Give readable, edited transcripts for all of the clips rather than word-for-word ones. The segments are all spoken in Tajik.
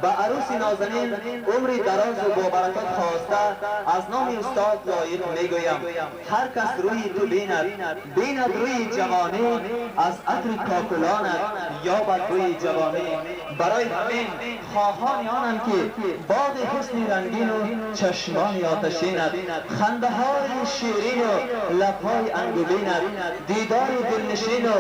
Ба арӯси нозанин умри дарозу бобаракот хоста, аз номи устод Лоиқ мегӯям: ҳар кас рӯи ту бинад, бинад рӯи ҷавонӣ, аз атри какулонат ёбад бӯи ҷавонӣ. Барои ҳамин хоҳони онам, ки боди ҳусни рангину чашмони оташинат, хандаҳои ширину лабҳои ангубинат, дидори дилнишину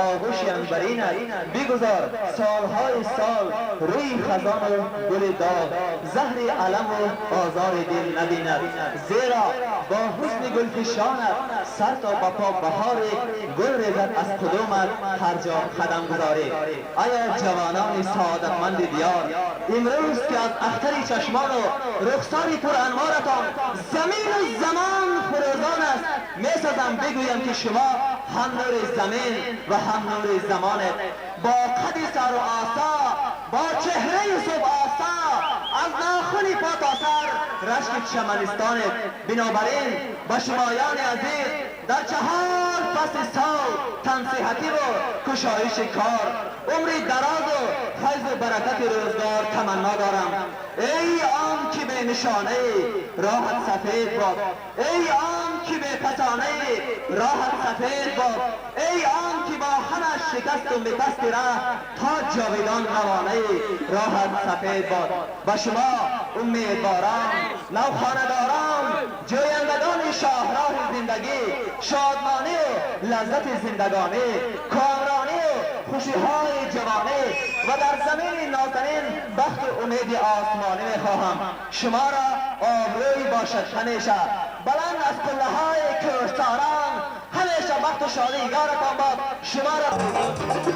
оғӯши анбаринат бигузор солҳои сол рӯи хазону гули доғ, заҳри аламу озори дил набинад. Зеро бо ҳусни гулфишонат сар то ба по баҳори гул резад аз қудумат ҳар ҷо қадам гузорӣ. Ая ҷавонони саодатманди диёр, имрӯз ки аз ахтари чашмону рухсори пуранворатон замину замон фурӯзон аст, месозам бигӯям, ки шумо ҳам нури замин ва ҳам нури замонед. Бо қади сару осо, бо чеҳраи субҳосо, аз нохуни по то сар рашки чаманистонед. Бинобар ин ба шумоёни азиз дар чаҳор фасли сол тансиҳативу кушоиши кор, умри дарозу файзу баракати рӯзгор таманно дорам. Эй он ки бенишонаи роҳат сафед бод, эй он ки бепасонаи роҳат сафед бод, эй он ки бо ҳама шикасту микасти раҳ то ҷовидон равонаи роҳат сафед бод. Ба шумо умедворон, навхонадорон, ҷӯяндагони шоҳроҳи зиндагӣ шодмонию лаззати зиндагонӣ, комронию хушиҳои ҷавонӣ ва дар замини нозанин бахту умеди осмонӣ мехоҳам. Шуморо обрӯй бошад ҳамеша баланд аз қуллаҳои кӯҳсорон, ҳамеша бахту шодӣ ёратон бод. Шуморо